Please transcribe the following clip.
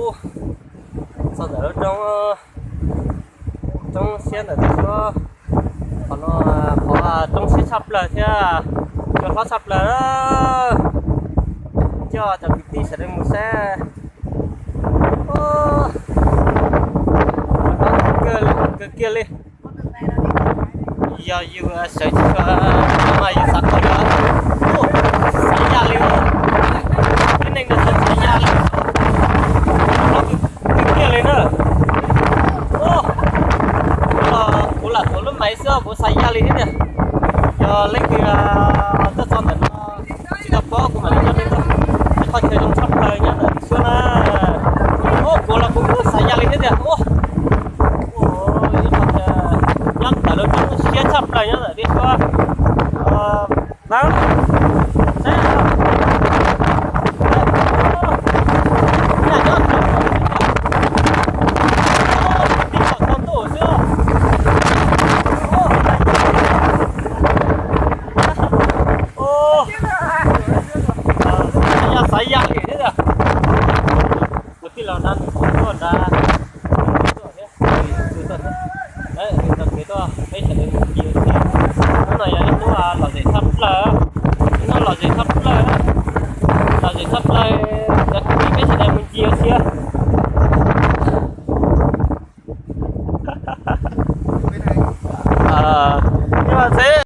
Txog ntawm lub roob, roob siab ntawm teb suab, qhov no qhov roob siab tshaj plaws thiab cua hlob tshaj plaws. Coj cov kwv tij sawv daws mus saib. Kawg kiag li. Yog yus sawv tsis tshua mas yus xav kawg li, xav ya li, tib neeg ntawd xav ya li.